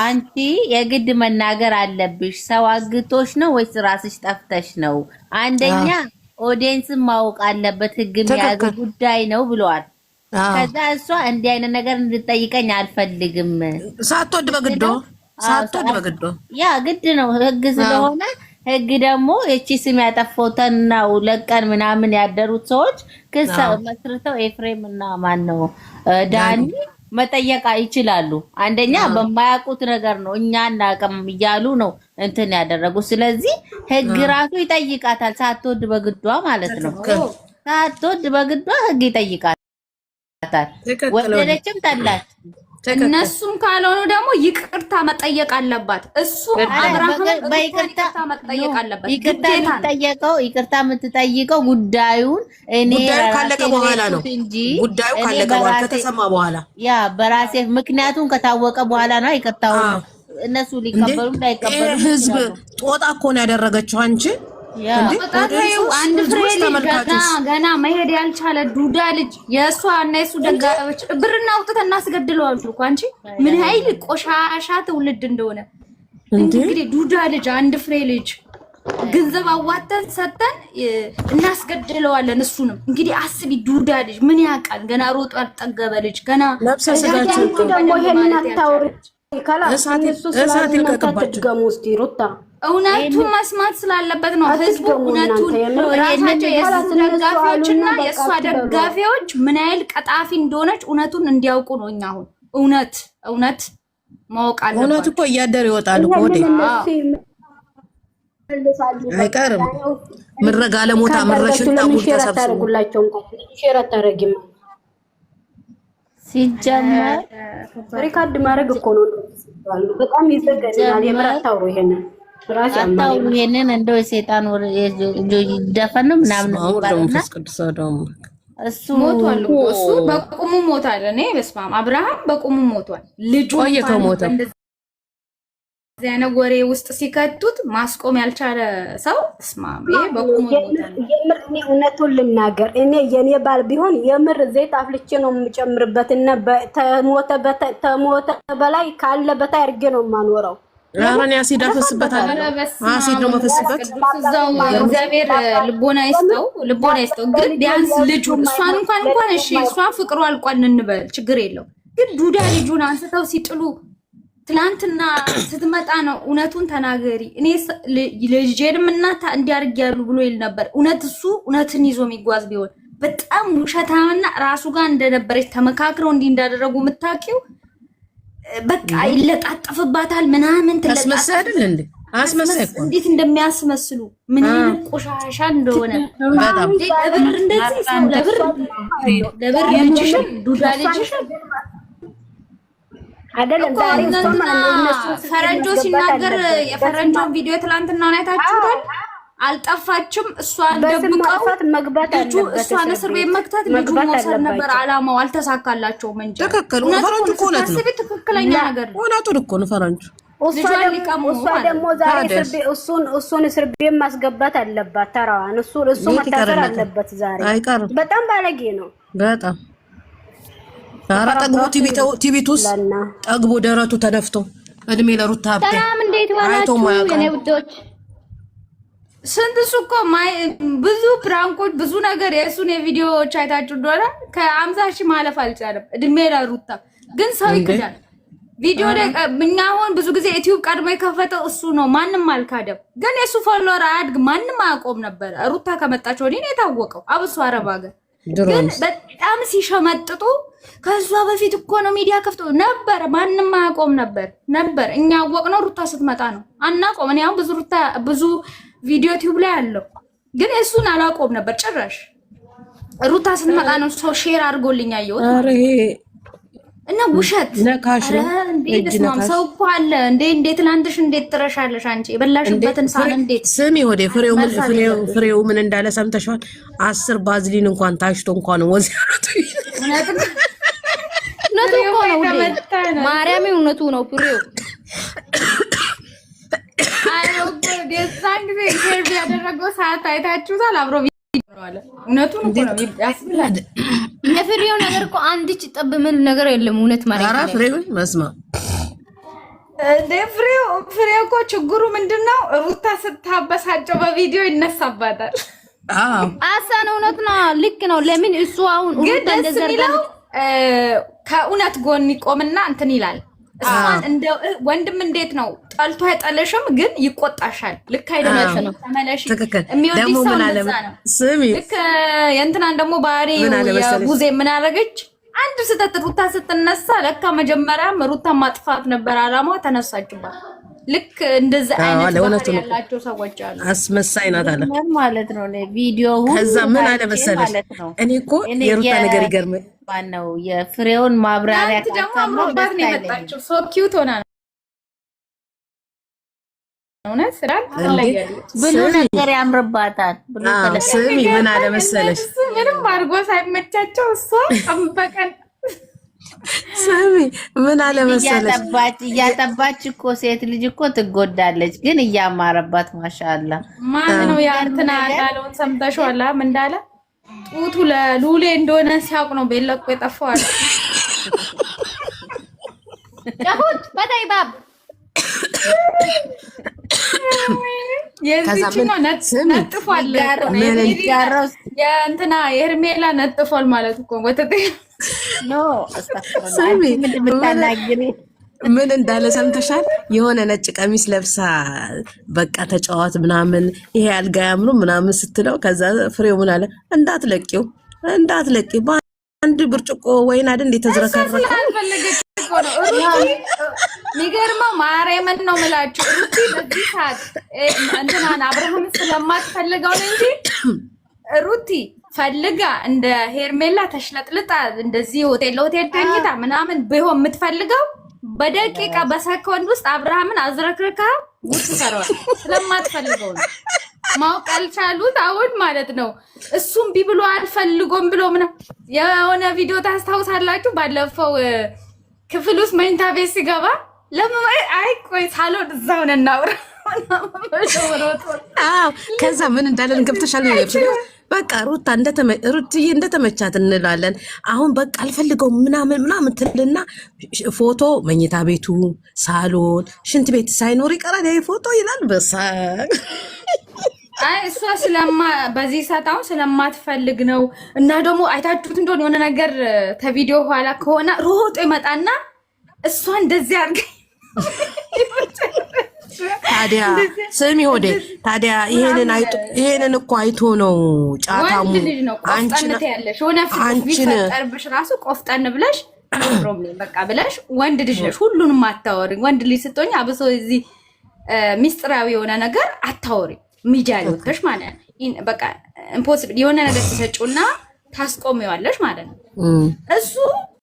አንቺ የግድ መናገር አለብሽ። ሰው አግቶሽ ነው ወይስ ራስሽ ጠፍተሽ ነው? አንደኛ audience ን ማወቅ አለበት፣ ህግ የያዘ ጉዳይ ነው ብለዋል። ከዛ እሷ እንዲህ አይነት ነገር እንድጠይቀኝ አልፈልግም። ሳትወድ በግዶ ሳትወድ በግዶ ያ ግድ ነው፣ ህግ ስለሆነ ህግ ደግሞ እቺ ስም ያጠፋውተናው ለቀን ምናምን ያደሩት ሰዎች ክስ መስርተው ኤፍሬም እና ማን ነው ዳኒ መጠየቅ ይችላሉ። አንደኛ በማያውቁት ነገር ነው፣ እኛ አናውቅም እያሉ ነው እንትን ያደረጉ። ስለዚህ ህግ ራሱ ይጠይቃታል፣ ሳትወድ በግዷ ማለት ነው። ሳትወድ በግዷ ህግ ይጠይቃታል። ወደደችም ጠላች። እነሱም ካልሆኑ ደግሞ ይቅርታ መጠየቅ አለባት። እሱ አብርሃም ይቅርታ መጠየቅ አለባት። ይቅርታ የምትጠየቀው ይቅርታ የምትጠይቀው ጉዳዩን እኔ ጉዳዩ ካለቀ በኋላ ነው እንጂ ጉዳዩ ካለቀ በኋላ ከተሰማ በኋላ ያ በራሴ ምክንያቱም ከታወቀ በኋላ ነው ይቅርታውን እነሱ ሊቀበሉ ላይቀበሉ። ህዝብ ጦጣ እኮ ነው ያደረገችው አንቺ አንድ ፍሬ ልጅ ገና መሄድ ያልቻለ ዱዳ ልጅ የእሷ እና የእሱ ደጋፊዎች ብርና አውጥተን እናስገድለዋል እኮ። አንቺ ምን ያህል ቆሻሻ ትውልድ እንደሆነ እንግዲህ ዱዳ ልጅ አንድ ፍሬ ልጅ ገንዘብ አዋተን ሰጠን እናስገድለዋለን። እሱንም እንግዲህ አስቢ፣ ዱዳ ልጅ ምን ያውቃል? ገና ሮጦ ያልጠገበ ልጅ ገና ለብሰ ስጋችሁ ደግሞ ይሄንን አታውሪ። እሳት ይልቀቅባችሁ። እውነቱን መስማት ስላለበት ነው። ህዝቡ እውነቱን ራሳቸው የእሱ ደጋፊዎችና የእሷ ደጋፊዎች ምን ያህል ቀጣፊ እንደሆነች እውነቱን እንዲያውቁ ነው። እኛ አሁን እውነት እውነት ማወቅ አለባቸው። እውነት እኮ እያደር ይወጣል እኮ ወዴ አይቀርም። ምረጋ ለሞታ ምረሽታ ሙድ ተሰብስቦ ሲጀመር record ማድረግ እኮ ነው። በጣም ይዘገናል። የምር አታውሩ ይሄንን አታውሩ ይሄንን እንደው የሰይጣን ወር ደፈን ነው ምናምን የሚባለው እሱ ሞቷል እኮ እሱ በቁሙ ሞቷል። እኔ በስመ አብ አብርሃም በቁሙ ሞቷል። ልጁ ቆየ ከሞተ እንደዚህ አይነት ወሬ ውስጥ ሲከቱት ማስቆም ያልቻለ ሰው እስማ ይሄ በቁሙ ሞቷል። የምር እኔ እውነቱን ልናገር፣ እኔ የኔ ባል ቢሆን የምር ዘይት አፍልቼ ነው የምጨምርበት እና ተሞተ በላይ ካለ በታይ አድርጌ ነው የማኖረው። ኧረ እኔ አሲድ አፈስበታለሁ። አሲድ ነው የማፈስበት። እዛው እግዚአብሔር ልቦና ይስጠው፣ ልቦና ይስጠው። ግን ቢያንስ ልጁ እሷን እንኳን እንኳን እሺ እሷን ፍቅሩ አልቋል እንበል ችግር የለው። ግን ዱዳ ልጁን አንስተው ሲጥሉ ትላንትና ስትመጣ ነው እውነቱን ተናገሪ፣ እኔ ልጄንም እናታ እንዲያርግ ያሉ ብሎ ይል ነበር። እውነት እሱ እውነትን ይዞ የሚጓዝ ቢሆን በጣም ውሸታምና ራሱ ጋር እንደነበረች ተመካክረው እንዲህ እንዳደረጉ የምታውቂው በቃ ይለጣጠፍባታል ምናምን አስመሳይ አይደል እንዴ? አስመሳይ እኮ እንዴት እንደሚያስመስሉ ምን አይነት ቆሻሻ እንደሆነ በጣም ለብር እንደዚህ ሰው ለብር ለብር ልጅሽን ዱዳ ልጅሽን አይደለም ዛሬ እሷ ማለት ነው እነሱ ፈረንጆ ሲናገር የፈረንጆን ቪዲዮ ትላንትና አይታችሁታል። አልጠፋችም። እሷን ደብቀው መግባት ልጁ እሷን እስር ቤት መክተት ልጁ መውሰድ ነበር አላማው። አልተሳካላቸውም እንጂ ትክክል። ፈረንጁ እኮ እውነት ነው፣ ትክክለኛ ነገር ነው። እውነቱን እኮ ነው ፈረንጁ። እሷ ደግሞ ዛሬ እስር ቤት እሱን እስር ቤት ማስገባት አለባት። ተራዋን እሱ መታሰር አለበት ዛሬ። አይቀርም። በጣም ባለጌ ነው በጣም። ኧረ ጠግቦ ቲቪቱስ ጠግቦ ደረቱ ተደፍቶ እድሜ ለሩታ ሀብቴ። ሰላም፣ እንዴት ዋላችሁ የኔ ውዶች? ስንት እሱ እኮ ብዙ prank ኦች ብዙ ነገር የእሱን የቪዲዮዎች አይታችሁ እንደሆነ ከ50,000 ማለፍ አልቻለም። እድሜ ለሩታ ግን ሰው ይክዳል። ቪዲዮ ላይ እኛ አሁን ብዙ ጊዜ ዩቲዩብ ቀድሞ የከፈተው እሱ ነው። ማንም አልካደም። ግን የእሱ follower አያድግ ማንም አያቆም ነበረ። ሩታ ከመጣች ወዲህ ነው የታወቀው። አብሶ አረብ ሀገር ግን በጣም ሲሸመጥጡ ከእሷ በፊት እኮ ነው ሚዲያ ከፍቶ ነበረ። ማንም አያቆም ነበር ነበር። እኛ አወቅነው ሩታ ስትመጣ ነው። አናቆም። እኔ አሁን ብዙ ሩታ ብዙ ቪዲዮ ቲዩብ ላይ አለው፣ ግን እሱን አላቆም ነበር ጭራሽ። ሩታ ስትመጣ ነው ሰው share አድርጎልኝ አየሁት። እና ውሸት ነካሽ ነው። ሰው እኮ አለ እንዴ! እንዴት ላንድሽ እንዴት ጥረሻለሽ አንቺ የበላሽበትን ሳህን እንዴት ስሚ፣ ወደ ፍሬው ምን እንዳለ ሰምተሽዋል? 10 ባዝሊን እንኳን ታሽቶ እንኳን ወዝ ያሉት እውነቱ እኮ ነው። ማርያም እውነቱ ነው ፍሬው። የዛን ጊዜ interview ያደረገው ሰዓት አይታችሁታል። አብሮ እውነቱን እኮ ነው ያስብላል። የፍሬው ነገር እኮ አንድች ጠብ ምን ነገር የለም። እውነት ማለት ነው። ፍሬው መስማ እንደ ፍሬው፣ ፍሬው እኮ ችግሩ ምንድን ነው? ሩታ ስታበሳጨው በቪዲዮ ይነሳባታል። አሳን እውነት ነው፣ ልክ ነው። ለምን እሱ አሁን ግን ሩታ ደስ እንደዛ የሚለው ከእውነት ጎን ይቆምና እንትን ይላል። እሷን እንደ ወንድም እንዴት ነው ጠልቶ አይጠለሽም፣ ግን ይቆጣሻል። ልክ አይደለሽም፣ ተመለሺ። ትክክል። የሚወድሽ ደግሞ ሰው ምን አለ እንደዛ ነው። ስሚ፣ ልክ የእንትናን ደግሞ ባህሪ ምን አለ መሰለሽ? የቡዜ ምን አደረገች? አንድ ስህተት ሩታ ስትነሳ ለካ መጀመሪያም ሩታ ማጥፋት ነበር አላማ፣ ተነሳችባት። ልክ እንደዛ አይነት አለ፣ ባህሪ እውነቱን እኮ። ያላቸው ሰዎች አሉ። አስመሳይ ናት አለ። ምን ማለት ነው? እኔ ቪዲዮ ሁሉ ከዛ ምን አለ አይቼ መሰለሽ? ማለት ነው። እኔ እኮ እኔ የሩታ ነገር ይገርም ማነው የፍሬውን ማብራሪያ ትናንት ደግሞ ካልሰማሁ አምሮባት ደስ ነው አይለኝም። የመጣችው። So cute ሆና ነው እውነት ስራት እንዴ ትለያለች። ብሉ ስሚ ነገር ያምርባታል። ብሉ color ስሚ፣ ምን አለ መሰለሽ? እነሱ ምንም አድርጎ ሳይመቻቸው እሷ ቀን በቀን ስሚ፣ ምን አለ መሰለሽ? እያጠባች እያጠባች እኮ ሴት ልጅ እኮ ትጎዳለች፣ ግን እያማረባት ማሻአላ። ማን ነው የእንትና እንዳለውን ሰምተሽዋል? ምን እንዳለ? ጡቱ ለሉሌ እንደሆነ ሲያውቅ ነው ቤት ለቆ የጠፋው አለ። ያሁን በታይ ባብ ከዛ ምን የዚችኛው ስሚ ነጥፏል እኮ ነው። ምን የሚጋራው የእንትና የሄርሜላ ነጥፏል ማለት እኮ ወተት No፣ አስተግፊሩላህ። ስሚ አንቺ ምንድን የምታናግሪ? ምን እንዳለ ሰምተሻል? የሆነ ነጭ ቀሚስ ለብሳ በቃ ተጫዋት ምናምን ይሄ አልጋ ያምሩ ምናምን ስትለው ከዛ ፍሬው ምን አለ? እንዳትለቂው፣ እንዳትለቂው፣ በአንድ ብርጭቆ ወይን አይደል እንዴ እሷ ተዝረከረከው? ስላልፈለገች እኮ ነው። ሩቲ የሚገርመው ማርያምን ነው የምላችሁ። ሩቲ በዚህ ሰዓት እንትናን አብርሃምን ስለማትፈልገው ነው እንጂ ሩቲ ፈልጋ እንደ ሄርሜላ ተሽለጥልጣ እንደዚህ ሆቴል ለሆቴል ተኝታ ምናምን ቢሆን የምትፈልገው በደቂቃ በሰከንድ ውስጥ አብርሃምን አዝረክርካ ጉድ ትሰራዋል። ስለማትፈልገው ነው ማወቅ ያልቻሉት አሁን ማለት ነው። እሱም ቢ ብሎ አልፈልጎም ብሎ ምናምን የሆነ ቪዲዮ ታስታውሳላችሁ? ባለፈው ክፍል ውስጥ መኝታ ቤት ሲገባ ለምን አይ ቆይ ሳሎን እዛው ነን እናውራ ምናምን ብሎ ሮጦ አዎ፣ ከዛ ምን እንዳለን ገብተሻል? ነው በቃ ሩታ ሩትዬ እንደተመቻት እንላለን። አሁን በቃ አልፈልገውም ምናምን ምናምን ትልና ፎቶ መኝታ ቤቱ፣ ሳሎን፣ ሽንት ቤት ሳይኖር ይቀራል ይሄ ፎቶ ይላል። በሳ አይ እሷ ስለማ በዚህ ሰዓት አሁን ስለማትፈልግ ነው። እና ደግሞ አይታችሁት እንደሆነ የሆነ ነገር ከቪዲዮ ኋላ ከሆነ ሮጦ ይመጣና እሷ እንደዚህ አድርገኝ ታዲያ ስሚ ሆዴ፣ ታዲያ ይሄንን እኮ አይቶ ነው ጫታሙ። ወንድ ልጅ ነው። አንቺን ቆፍጠን ያለሽ የሆነ ፍቅር አንቺን ቢፈጠርብሽ ራሱ ቆፍጠን ብለሽ problem በቃ ብለሽ ወንድ ልጅ ነሽ፣ ሁሉንም አታወሪ። ወንድ ልጅ ስትሆኝ አብሶ እዚህ ሚስጥራዊ የሆነ ነገር አታወሪ። ሚዲያ ላይ ወጥተሽ ማለት ነው። በቃ impossible የሆነ ነገር ትሰጪውና ታስቆሚዋለሽ ማለት ነው። እሱ